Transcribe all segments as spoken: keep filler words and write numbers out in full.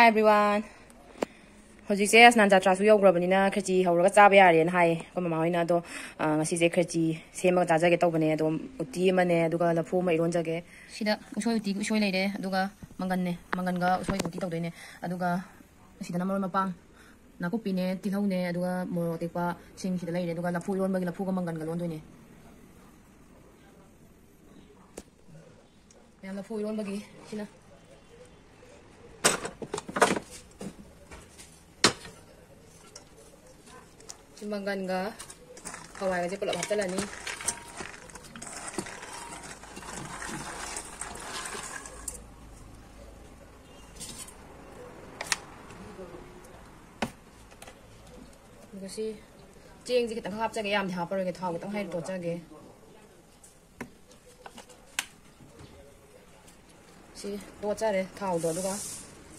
Hi everyone. ꯍꯧꯖꯤꯛꯁꯦ ꯁ꯭ꯅꯥꯟ ꯖꯥꯇ꯭ꯔꯥꯁꯨ ꯌꯧꯈ꯭ꯔꯕꯅꯤꯅ ꯈꯦꯆꯤ ꯍꯧꯔꯒ ꯆꯥꯕ ꯌꯥꯔꯦꯅ ꯍꯥꯏꯌꯦ ꯑꯩꯈꯣꯏ ꯃꯃꯥ ꯍꯣꯏꯅ꯫ ꯑꯗꯣ, ꯑ, ꯉꯁꯤꯁꯦ ꯈꯦꯆꯤ ꯁꯦꯝꯃꯒ ꯆꯥꯖꯒꯦ ꯇꯧꯕꯅꯦ꯫ ꯑꯗꯣ ꯎꯇꯤ ꯑꯃꯅꯦ, ꯑꯗꯨꯒ ꯂꯐꯨ ꯑꯃ ꯏꯔꯣꯟꯖꯒꯦ꯫ ꯁꯤꯗ ꯎꯁꯣꯏ ꯎꯇꯤ, ꯎꯁꯣꯏ ꯂꯩꯔꯦ, ꯑꯗꯨꯒ ꯃꯪꯒꯟꯅꯦ, ꯃꯪꯒꯟꯒ ꯎꯁꯣꯏ ꯎꯇꯤ ꯇꯧꯗꯣꯏꯅꯦ꯫ ꯑꯗꯨꯒ ꯁꯤꯗꯅ ꯃꯔꯣꯏ ꯃꯄꯥꯡ, ꯅꯥꯀꯨꯞꯄꯤꯅꯦ, ꯇꯤꯜꯍꯧꯅꯦ, ꯑꯗꯨꯒ ꯃꯣꯔꯣꯛ ꯑꯇꯦꯛꯄ, ꯁꯤꯡ ꯁꯤꯗ ꯂꯩꯔꯦ꯫ ꯑꯗꯨꯒ ꯂꯐꯨ ꯏꯔꯣꯟꯕꯒꯤ ꯂꯐꯨꯒ ꯃꯪꯒꯟꯒ ꯂꯣꯟꯗꯣꯏꯅꯦ꯫ ꯃꯌꯥꯝ ꯂꯐꯨ ꯏꯔꯣꯟꯕꯒꯤ ꯁꯤꯅ꯫ ꯁꯤ ꯃꯪꯒꯟꯒ ꯍꯋꯥꯏꯒꯁꯦ ꯄꯨꯂꯞ ꯍꯥꯞꯆꯤꯜꯂꯅꯤ꯫ ꯑꯗꯨꯒ ꯁꯤ ꯆꯦꯡꯁꯦ ꯈꯤꯇꯪ ꯍꯥꯞꯆꯒꯦ, ꯌꯥꯝꯗꯤ ꯍꯥꯞꯄꯔꯣꯏꯒꯦ, ꯊꯥꯎ ꯈꯤꯇꯪ ꯍꯩꯔ ꯇꯣꯠꯆꯒꯦ꯫ ꯁꯤ ꯇꯣꯠꯆꯔꯦ ꯊꯥꯎꯗꯣ꯫ ꯑꯗꯨꯒ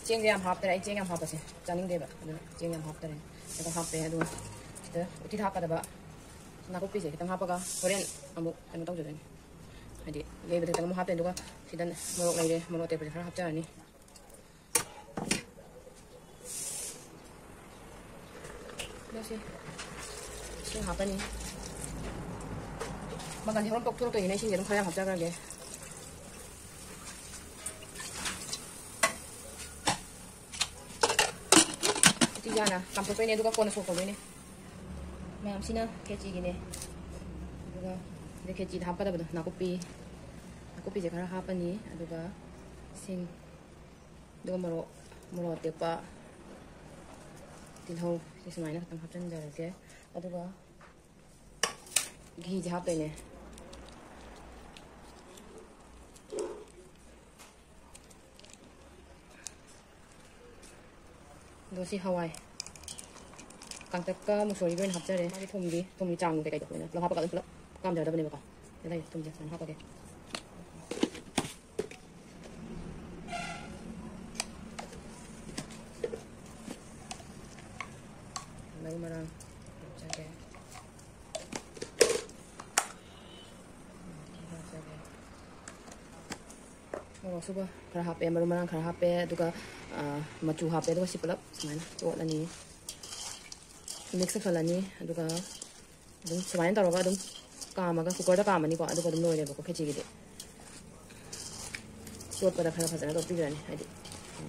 ꯆꯦꯡꯁꯦ ꯌꯥꯝ ꯍꯥꯞꯇꯔꯦ, ꯑꯩ ꯆꯦꯡ ꯌꯥꯝ ꯍꯥꯞꯄꯁꯦ ꯆꯥꯅꯤꯡꯗꯦꯕ, ꯑꯗꯨꯅ ꯆꯦꯡ ꯌꯥꯝ ꯍꯥꯞꯇꯔꯦ꯫ ꯑꯗꯨꯒ ꯍꯥꯞꯄꯦ꯫ ꯑꯗꯨꯒ ꯁꯤꯗ ꯎꯇꯤ ꯊꯥꯛꯀꯗꯕ ꯅꯥꯀꯨꯞꯄꯤꯁꯦ ꯈꯤꯇꯪ ꯍꯥꯞꯄꯒ ꯍꯣꯔꯦꯟ ꯑꯃꯨꯛ ꯀꯩꯅꯣ ꯇꯧꯖꯗꯣꯏꯅꯤ, ꯍꯥꯏꯗꯤ ꯌꯩꯕꯗ ꯈꯤꯇꯪ ꯑꯃꯨꯛ ꯍꯥꯞꯇꯣꯏꯅꯤ꯫ ꯑꯗꯨꯒ ꯁꯤꯗ ꯃꯣꯔꯣꯛ ꯂꯩꯔꯦ, ꯃꯣꯔꯣꯛ ꯑꯇꯦꯛꯄꯁꯦ ꯈꯔ ꯍꯥꯞꯆꯔꯅꯤ꯫ ꯑꯗꯣ ꯁꯤ ꯏꯁꯤꯡ ꯍꯥꯞꯄꯅꯤ꯫ ꯃꯪꯒꯟꯁꯦ ꯍꯣꯔꯦꯟ ꯄꯣꯛꯊꯣꯔꯛꯇꯣꯏꯅꯤꯅ ꯏꯁꯤꯡꯁꯦ ꯑꯗꯨꯝ ꯈꯔ ꯌꯥꯝ ꯍꯥꯞꯆꯈ꯭ꯔꯒꯦ꯫ ꯎꯇꯤ ꯍꯥꯟꯅ ꯀꯥꯝꯊꯣꯛꯇꯣꯏꯅꯦ, ꯑꯗꯨꯒ ꯀꯣꯟꯅ ꯁꯣꯛ ꯇꯧꯗꯣꯏꯅꯦ꯫ ꯃꯌꯥꯝꯁꯤꯅ ꯈꯦꯆꯤꯒꯤꯅꯦ꯫ ꯑꯗꯨꯒ ꯁꯤꯗ ꯈꯦꯆꯤꯗ ꯍꯥꯞꯀꯗꯕꯗꯣ ꯅꯥꯀꯨꯞꯄꯤ, ꯅꯥꯀꯨꯞꯄꯤꯁꯦ ꯈꯔ ꯍꯥꯞꯄꯅꯤ꯫ ꯑꯗꯨꯒ ꯁꯤꯡ, ꯑꯗꯨꯒ ꯃꯣꯔꯣꯛ, ꯃꯣꯔꯣꯛ ꯑꯇꯦꯛꯄ, ꯇꯤꯜꯍꯧ, ꯁꯤ ꯁꯨꯃꯥꯏꯅ ꯈꯤꯇꯪ ꯍꯥꯞꯆꯤꯟꯖꯔꯒꯦ꯫ ꯑꯗꯨꯒ ꯘꯤꯁꯦ ꯍꯥꯞꯇꯣꯏꯅꯦ꯫ ꯑꯗꯣ ꯁꯤ ꯍꯋꯥꯏ ꯀꯥꯡꯇꯛꯀ ꯃꯨꯁꯣꯔꯤꯒ ꯑꯣꯏꯅ ꯍꯥꯞꯆꯔꯦ꯫ ꯃꯥꯒꯤ ꯊꯨꯝꯒꯤ, ꯊꯨꯝꯒꯤ ꯆꯥꯡ ꯀꯩꯀꯩꯗꯣ ꯂꯣꯏꯅ ꯄꯨꯂꯞ ꯍꯥꯞꯄꯒ ꯑꯗꯨꯝ ꯄꯨꯂꯞ ꯀꯥꯝꯖꯔꯗꯕꯅꯦꯕꯀꯣ꯫ ꯁꯤꯗ ꯂꯩꯔꯦ, ꯊꯨꯝꯁꯦ ꯁꯨꯃꯥꯏꯅ ꯍꯥꯞꯄꯒꯦ꯫ ꯃꯔꯨ ꯃꯔꯥꯡ ꯍꯥꯞꯆꯒꯦ꯫ ꯍꯥꯞꯆꯒꯦ꯫ ꯃꯣꯔꯣꯛ ꯑꯁꯨꯕ ꯈꯔ ꯍꯥꯞꯄꯦ, ꯃꯔꯨ ꯃꯔꯥꯡ ꯈꯔ ꯍꯥꯞꯄꯦ, ꯑꯗꯨꯒ, ꯑ, ꯃꯆꯨ ꯍꯥꯞꯄꯦ, ꯑꯗꯨꯒ ꯁꯤ ꯄꯨꯂꯞ ꯁꯨꯃꯥꯏꯅ ꯇꯣꯠꯂꯅꯤ꯫ ꯃꯤꯛꯁ ꯇꯧꯁꯜꯂꯅꯤ, ꯑꯗꯨꯒ ꯑꯗꯨꯝ ꯁꯨꯃꯥꯏꯅ ꯇꯧꯔꯒ ꯑꯗꯨꯝ ꯀꯥꯝꯃꯒ, ꯀꯨꯀꯔꯗ ꯀꯥꯝꯃꯅꯤꯀꯣ, ꯑꯗꯨꯒ ꯑꯗꯨꯝ ꯂꯣꯏꯔꯦꯕꯀꯣ ꯈꯦꯆꯤꯒꯤꯗꯤ꯫ ꯇꯣꯠꯄꯗ ꯈꯔ ꯐꯖꯅ ꯇꯣꯠꯄꯤꯈ꯭ꯔꯅꯤ, ꯍꯥꯏꯗꯤ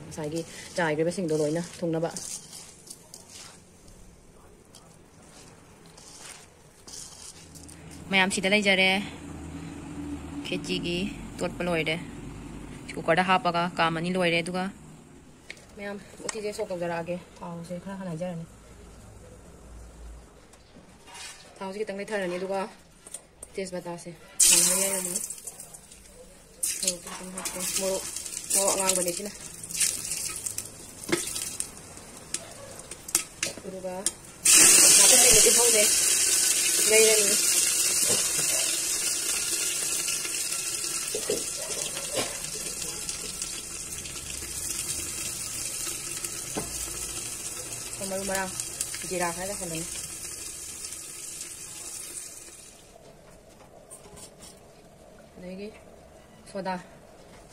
ꯉꯁꯥꯏꯒꯤ ꯆꯥꯏꯈ꯭ꯔꯤꯕꯁꯤꯡꯗꯣ ꯂꯣꯏꯅ ꯊꯨꯡꯅꯕ꯫ ꯃꯌꯥꯝ ꯁꯤꯗ ꯂꯩꯖꯔꯦ꯫ ꯈꯦꯆꯤꯒꯤ ꯇꯣꯠꯄ ꯂꯣꯏꯔꯦ꯫ ꯀꯨꯀꯔꯗ ꯍꯥꯞꯄꯒ ꯀꯥꯝꯃꯅꯤ, ꯂꯣꯏꯔꯦ꯫ ꯑꯗꯨꯒ ꯃꯌꯥꯝ ꯎꯇꯤꯁꯦ ꯁꯣꯛ ꯇꯧꯖꯔꯛꯑꯒꯦ꯫ ꯊꯥꯎꯁꯦ ꯈꯔ ꯍꯥꯟꯅ ꯍꯩꯖꯔꯅꯤ꯫ ꯊꯥꯎꯁꯦ ꯈꯤꯇꯪ ꯂꯩꯊꯔꯅꯤ, ꯑꯗꯨꯒ ꯇꯦꯖꯄꯇꯥꯁꯦ ꯍꯥꯟꯅ ꯍꯩꯖꯔꯅꯤ꯫ ꯃꯣꯔꯣꯛ, ꯃꯣꯔꯣꯛ ꯑꯉꯥꯡꯕꯅꯦ ꯁꯤꯅ꯫ ꯑꯗꯨꯒ ꯅꯥꯀꯨꯞꯄꯤꯒ ꯇꯤꯜꯍꯧꯁꯦ ꯌꯩꯔꯅꯤ꯫ ꯃꯔꯨ ꯃꯔꯥꯡ ꯖꯤꯔꯥ ꯈꯔ ꯆꯥꯏꯁꯜꯂꯅꯤ꯫ ꯑꯗꯒꯤ ꯁꯣꯗꯥ,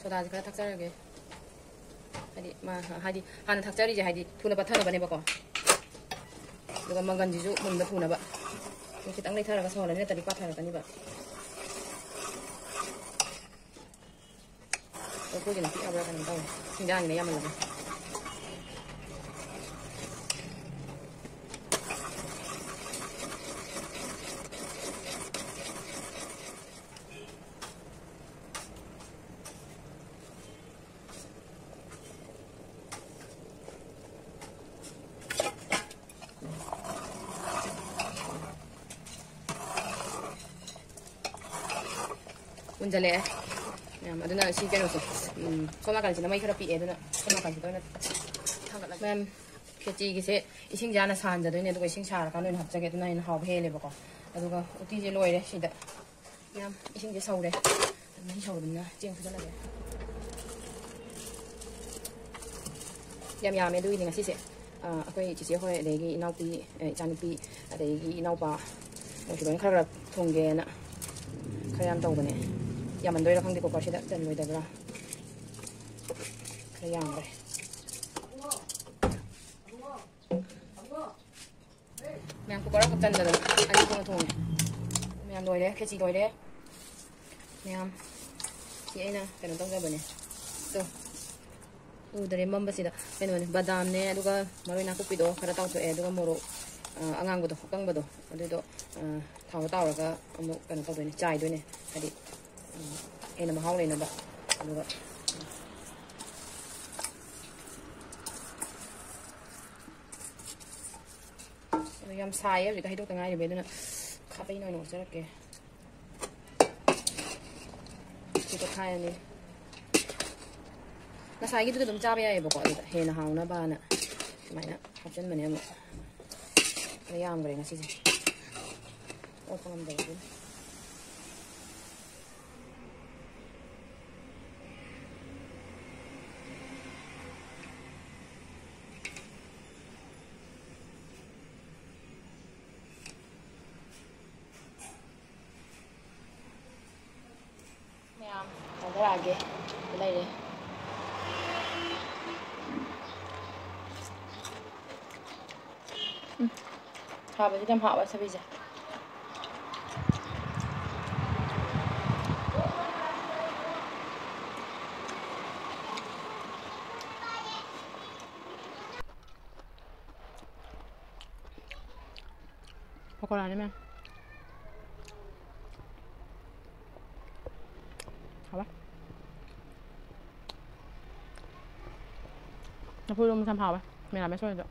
ꯁꯣꯗꯥꯁꯦ ꯈꯔ ꯊꯛꯆꯔꯒꯦ꯫ ꯍꯥꯏꯗꯤ ꯃꯥ, ꯍꯥꯏꯗꯤ ꯍꯥꯟꯅ ꯊꯛꯆꯔꯤꯁꯦ ꯍꯥꯏꯗꯤ ꯊꯨꯅ ꯄꯠꯊꯅꯕꯅꯦꯕꯀꯣ꯫ ꯑꯗꯨꯒ ꯃꯪꯒꯟꯁꯤꯁꯨ ꯃꯨꯟꯕ ꯊꯨꯅꯕ꯫ ꯑꯗꯨ ꯈꯤꯇꯪ ꯂꯩꯊꯔꯒ ꯁꯧꯍꯜꯂꯅꯤ, ꯅꯠꯇ꯭ꯔꯗꯤ ꯄꯥꯊꯔꯛꯀꯅꯤꯕ꯫ ꯑꯩꯈꯣꯏꯒꯤꯅ ꯄꯤꯛꯑꯕ꯭ꯔꯥ ꯀꯩꯅꯣꯝ ꯇꯧꯔꯦ꯫ ꯍꯤꯟꯖꯥꯡꯒꯤꯅ ꯌꯥꯝꯃꯜꯂꯕ꯫ ꯃꯨꯟꯖꯜꯂꯛꯑꯦ꯫ ꯃꯌꯥꯝ ꯑꯗꯨꯅ ꯁꯤ ꯀꯩꯅꯣꯁꯦ, ꯎꯝ, ꯁꯣꯝ ꯅꯥꯀꯟꯁꯤꯅ ꯃꯩ ꯈꯔ ꯄꯤꯛꯑꯦ, ꯑꯗꯨꯅ ꯁꯣꯝ ꯅꯥꯀꯟꯁꯤꯗ ꯑꯣꯏꯅ ꯊꯥꯡꯒꯠꯂꯒꯦ꯫ ꯃꯌꯥꯝ ꯈꯦꯆꯤꯒꯤꯁꯦ ꯏꯁꯤꯡꯁꯦ ꯍꯥꯟꯅ ꯁꯥꯍꯟꯖꯗꯣꯏꯅꯦ, ꯑꯗꯨꯒ ꯏꯁꯤꯡ ꯁꯥꯔꯀꯥꯟꯗ ꯑꯣꯏꯅ ꯍꯥꯞꯆꯒꯦ, ꯑꯗꯨꯅ ꯍꯦꯟꯅ ꯍꯥꯎꯕ ꯍꯦꯜꯂꯦꯕꯀꯣ꯫ ꯑꯗꯨꯒ ꯎꯇꯤꯁꯦ ꯂꯣꯏꯔꯦ ꯁꯤꯗ꯫ ꯃꯌꯥꯝ ꯏꯁꯤꯡꯁꯦ ꯁꯧꯔꯦ꯫ ꯃꯍꯤ ꯁꯧꯔꯕꯅꯤꯅ ꯆꯦꯡ ꯁꯨꯖꯜꯂꯒꯦ꯫ ꯌꯥꯝ ꯌꯥꯝꯃꯦ ꯑꯗꯨꯒꯤꯅꯦ ꯉꯁꯤꯁꯦ꯫ ꯑ, ꯑꯩꯈꯣꯏ ꯆꯤꯆꯦ ꯍꯣꯏ, ꯑꯗꯒꯤ ꯏꯅꯥꯎꯄꯤ, ꯑ, ꯏꯆꯥꯅꯨꯄꯤ, ꯑꯗꯒꯤ ꯏꯅꯥꯎꯄꯥ, ꯃꯣꯏꯁꯨ ꯂꯣꯏꯅ ꯈꯔ ꯈꯔ ꯊꯣꯡꯒꯦꯅ ꯈꯔ ꯌꯥꯝ ꯇꯧꯕꯅꯦ꯫ ꯌꯥꯝꯃꯟꯗꯣꯏꯔꯥ ꯈꯪꯗꯦ, ꯀꯨꯀꯔꯁꯤꯗ ꯆꯜꯂꯣꯏꯗꯕ꯭ꯔꯥ? ꯈꯔ ꯌꯥꯝꯈ꯭ꯔꯦ꯫ ꯃꯌꯥꯝ ꯀꯨꯀꯔ ꯑꯃꯈꯛ ꯆꯟꯗꯗꯅ ꯑꯅꯤ ꯊꯣꯛꯅ ꯊꯣꯡꯉꯦ꯫ ꯃꯌꯥꯝ ꯂꯣꯏꯔꯦ, ꯈꯦꯆꯤ ꯂꯣꯏꯔꯦ꯫ ꯃꯌꯥꯝ ꯁꯤ ꯑꯩꯅ ꯀꯩꯅꯣ ꯇꯧꯖꯕꯅꯦ꯫ ꯇꯣ, ꯎꯗꯔꯦ ꯃꯝꯕꯁꯤꯗ꯫ ꯀꯩꯅꯣꯅꯦ, ꯕꯗꯥꯝꯅꯦ, ꯑꯗꯨꯒ ꯃꯔꯣꯏ ꯅꯥꯀꯨꯞꯄꯤꯗꯣ ꯈꯔ ꯇꯥꯎꯊꯣꯛꯑꯦ, ꯑꯗꯨꯒ ꯃꯣꯔꯣꯛ, ꯑ, ꯑꯉꯥꯡꯕꯗꯣ, ꯑꯀꯪꯕꯗꯣ, ꯑꯗꯨꯗꯣ, ꯑ, ꯊꯥꯎꯗ ꯇꯥꯎꯔꯒ ꯑꯃꯨꯛ ꯀꯩꯅꯣ ꯇꯧꯗꯣꯏꯅꯦ, ꯆꯥꯏꯗꯣꯏꯅꯦ꯫ ꯍꯥꯏꯗꯤ, ꯎꯝ, ꯍꯦꯟꯅ ꯃꯍꯥꯎ ꯂꯩꯅꯕ꯫ ꯑꯗꯨꯒ ꯑꯗꯣ ꯌꯥꯝ ꯁꯥꯏꯌꯦ ꯍꯧꯖꯤꯛ, ꯍꯩꯗꯣꯛꯇ ꯉꯥꯏꯔꯤꯕꯩ, ꯑꯗꯨꯅ ꯈꯥꯕꯩꯅ ꯑꯣꯏꯅ ꯑꯣꯠꯆꯔꯛꯀꯦ꯫ ꯁꯤ ꯇꯣꯠꯈꯥꯏꯔꯅꯤ꯫ ꯉꯁꯥꯏꯒꯤꯗꯨꯗ ꯑꯗꯨꯝ ꯆꯥꯕ ꯌꯥꯏꯑꯕꯀꯣ, ꯑꯗꯨꯗ ꯍꯦꯟꯅ ꯍꯥꯎꯅꯕꯅ ꯁꯨꯃꯥꯏꯅ ꯍꯥꯞꯆꯤꯟꯕꯅꯦ ꯑꯃꯨꯛ꯫ ꯈꯔ ꯌꯥꯝꯈ꯭ꯔꯦ ꯉꯁꯤꯁꯦ, ꯑꯣꯠꯄ ꯉꯝꯗꯕꯒꯤ꯫ ꯃꯌꯥꯝ ꯊꯥꯗꯔꯛꯑꯒꯦ꯫ ꯂꯩꯔꯦ꯫ ꯎꯝ꯫ ꯍꯥꯎꯕꯁꯤꯗꯤ ꯌꯥꯝ ꯍꯥꯎꯋꯦ ꯁꯕꯤꯁꯦ꯫ ꯄꯀꯣꯔꯥꯅꯦ ꯃꯌꯥꯝ꯫ ꯍꯥꯎꯋꯦ꯫ ꯂꯐꯨ ꯏꯔꯣꯝꯕꯁꯦ ꯌꯥꯝ ꯍꯥꯎꯋꯦ꯫ ꯃꯦꯔꯥꯃꯦꯁ ꯑꯣꯏꯔꯁꯨ꯫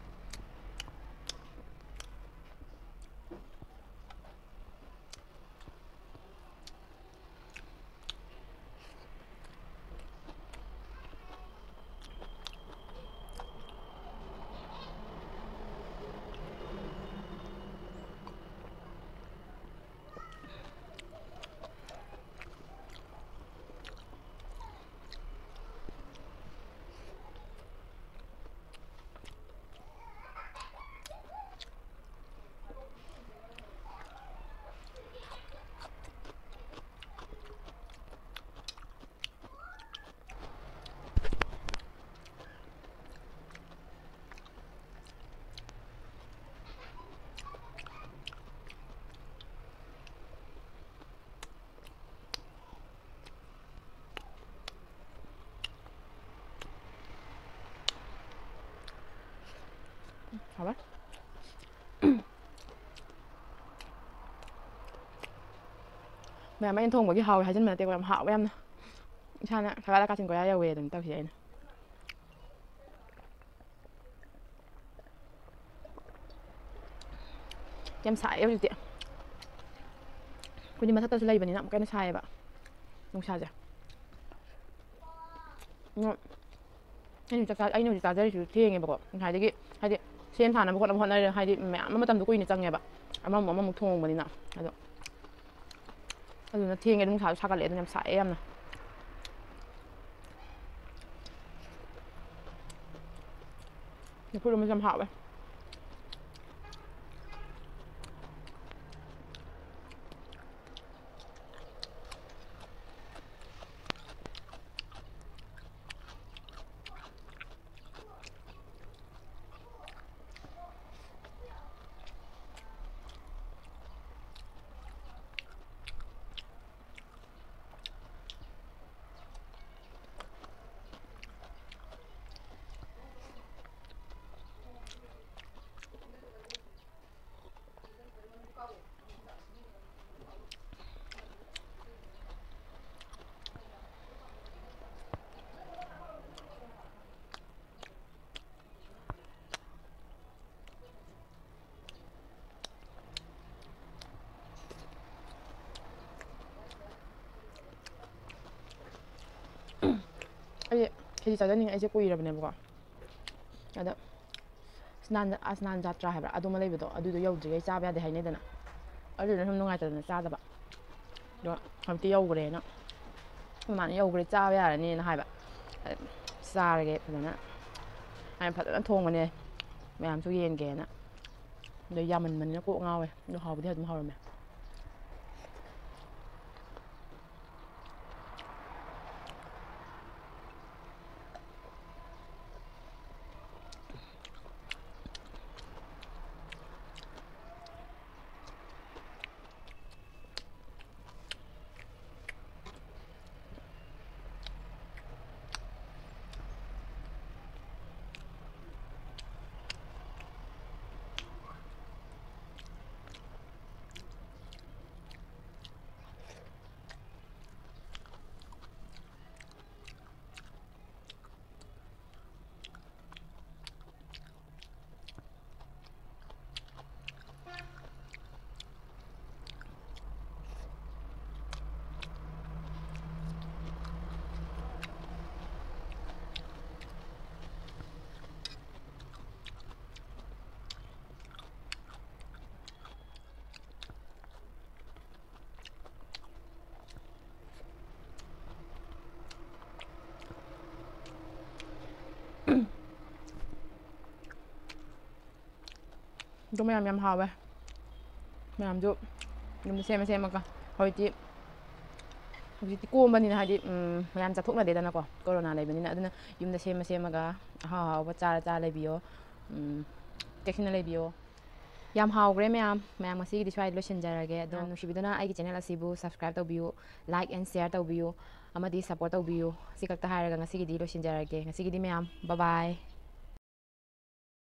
ꯍꯥꯎꯋꯦ꯫ ꯃꯌꯥꯝ ꯑꯩꯅ ꯊꯣꯡꯕꯒꯤ ꯍꯥꯎꯋꯦ ꯍꯥꯏꯖꯤꯟꯕ ꯅꯠꯇꯦꯀꯣ, ꯌꯥꯝ ꯍꯥꯎꯋꯦ ꯌꯥꯝꯅ꯫ ꯏꯁꯥꯅ ꯁꯒꯥꯗ ꯀꯥꯆꯤꯟ ꯀꯣꯌꯥ ꯌꯧꯋꯦ ꯑꯗꯨꯝ ꯇꯧꯁꯤ ꯑꯩꯅ꯫ ꯌꯥꯝ ꯁꯥꯏꯌꯦ ꯍꯧꯖꯤꯛꯇꯤ꯫ ꯑꯩꯈꯣꯏꯗꯤ ꯃꯊꯛꯇꯁꯨ ꯂꯩꯕꯅꯤꯅ ꯑꯃꯨꯛꯀ ꯍꯦꯟꯅ ꯁꯥꯏꯌꯦꯕ ꯅꯨꯡꯁꯥꯁꯦ꯫ ꯎꯝ꯫ ꯑꯩꯅ ꯆꯥꯛ ꯆꯥ-, ꯑꯩꯅ ꯍꯧꯖꯤꯛ ꯆꯥꯖꯔꯤꯁꯤꯁꯨ ꯊꯦꯡꯉꯦꯕꯀꯣ꯫ ꯉꯁꯥꯏꯗꯒꯤ ꯍꯥꯏꯗꯤ ꯁꯦꯝ ꯁꯥꯅꯕ ꯈꯣꯠꯅꯕ ꯍꯣꯠꯅꯔꯦ, ꯍꯥꯏꯗꯤ ꯃꯌꯥꯝ ꯑꯃ ꯃꯇꯝꯗꯣ ꯀꯨꯏꯅ ꯆꯪꯉꯦꯕ꯫ ꯑꯃꯃꯨꯛ ꯑꯃꯃꯨꯛ ꯊꯣꯡꯕꯅꯤꯅ꯫ ꯑꯗꯣ ꯑꯗꯨꯅ ꯊꯦꯡꯉꯦ, ꯑꯗꯨꯝ ꯅꯨꯡꯁꯥꯁꯨ ꯁꯥꯒꯠꯂꯛꯑꯦ, ꯑꯗꯨꯅ ꯌꯥꯝ ꯁꯥꯏꯑꯦ ꯌꯥꯝꯅ꯫ ꯂꯐꯨ ꯏꯔꯣꯝꯕꯁꯦ ꯌꯥꯝ ꯍꯥꯎꯋꯦ꯫ ꯑꯩ ꯈꯦꯆꯤ ꯆꯥꯖꯅꯤꯡꯉꯦ, ꯑꯩꯁꯦ ꯀꯨꯏꯔꯕꯅꯦꯕꯀꯣ꯫ ꯑꯗ ꯁ꯭ꯅꯥꯟ, ꯑꯁ꯭ꯅꯥꯟ ꯖꯥꯇ꯭ꯔꯥ ꯍꯥꯏꯕ꯭ꯔꯥ, ꯑꯗꯨꯃ ꯂꯩꯕꯗꯣ, ꯑꯗꯨꯗꯣ ꯌꯧꯗ꯭ꯔꯤꯉꯩ ꯆꯥꯕ ꯌꯥꯗꯦ ꯍꯥꯏꯅꯩꯗꯅ꯫ ꯑꯗꯨꯗꯨꯅ ꯁꯨꯝ ꯅꯨꯡꯉꯥꯏꯇꯗꯅ ꯆꯥꯗꯕ꯫ ꯑꯗꯣ ꯍꯧꯖꯤꯛꯇꯤ ꯌꯧꯈ꯭ꯔꯦꯅ, ꯃꯃꯥꯅ "ꯌꯧꯈ꯭ꯔꯦ, ꯆꯥꯕ ꯌꯥꯔꯅꯤꯅ" ꯍꯥꯏꯕ꯫ ꯑꯗ ꯆꯥꯔꯒꯦ ꯐꯖꯅ꯫ ꯑꯩꯅ ꯐꯖꯅ ꯊꯣꯡꯕꯅꯦ, ꯃꯌꯥꯝꯁꯨ ꯌꯦꯡꯒꯦꯅ꯫ ꯑꯗꯣ ꯌꯥꯝꯃꯟꯕꯅꯤꯅ ꯀꯣꯛ ꯉꯥꯎꯋꯦ꯫ ꯑꯗꯣ ꯍꯥꯎꯕꯨꯗꯤ ꯑꯗꯨꯝ ꯍꯥꯎꯔꯝꯃꯦ꯫ ꯑꯗꯣ ꯃꯌꯥꯝ ꯌꯥꯝ ꯍꯥꯎꯋꯦ꯫ ꯃꯌꯥꯝꯁꯨ ꯌꯨꯝꯗ ꯁꯦꯝꯃ ꯁꯦꯝꯃꯒ ꯍꯧꯖꯤꯛꯇꯤ ꯍꯧꯖꯤꯛꯇꯤ ꯀꯣꯝꯕꯅꯤꯅ, ꯍꯥꯏꯗꯤ ꯎꯝ, ꯃꯌꯥꯝ ꯆꯠꯊꯣꯛꯅꯗꯦꯗꯅꯀꯣ, ꯀꯣꯔꯣꯅꯥ ꯂꯩꯕꯅꯤꯅ꯫ ꯑꯗꯨꯅ ꯌꯨꯝꯗ ꯁꯦꯝꯃ ꯁꯦꯝꯃꯒ ꯑꯍꯥꯎ ꯑꯍꯥꯎꯕ ꯆꯥꯔ ꯆꯥꯔ ꯂꯩꯕꯤꯌꯣ꯫ ꯎꯝ, ꯆꯦꯛꯁꯤꯟꯅ ꯂꯩꯕꯤꯌꯣ꯫ ꯌꯥꯝ ꯍꯥꯎꯈ꯭ꯔꯦ ꯃꯌꯥꯝ꯫ ꯃꯌꯥꯝ ꯉꯁꯤꯒꯤꯗꯤ ꯁ꯭ꯋꯥꯏꯗ ꯂꯣꯏꯁꯤꯟꯖꯔꯒꯦ꯫ ꯑꯗꯣ ꯅꯨꯡꯁꯤꯕꯤꯗꯨꯅ ꯑꯩꯒꯤ ꯆꯦꯅꯦꯜ ꯑꯁꯤꯕꯨ subscribe ꯇꯧꯕꯤꯌꯨ, like and share ꯇꯧꯕꯤꯌꯨ, ꯑꯃꯗꯤ support ꯇꯧꯕꯤꯌꯨ꯫ ꯁꯤ ꯈꯛꯇ ꯍꯥꯏꯔꯒ ꯉꯁꯤꯒꯤꯗꯤ ꯂꯣꯏꯁꯤꯟꯖꯔꯒꯦ꯫ ꯉꯁꯤꯒꯤꯗꯤ ꯃꯌꯥꯝ bye bye꯫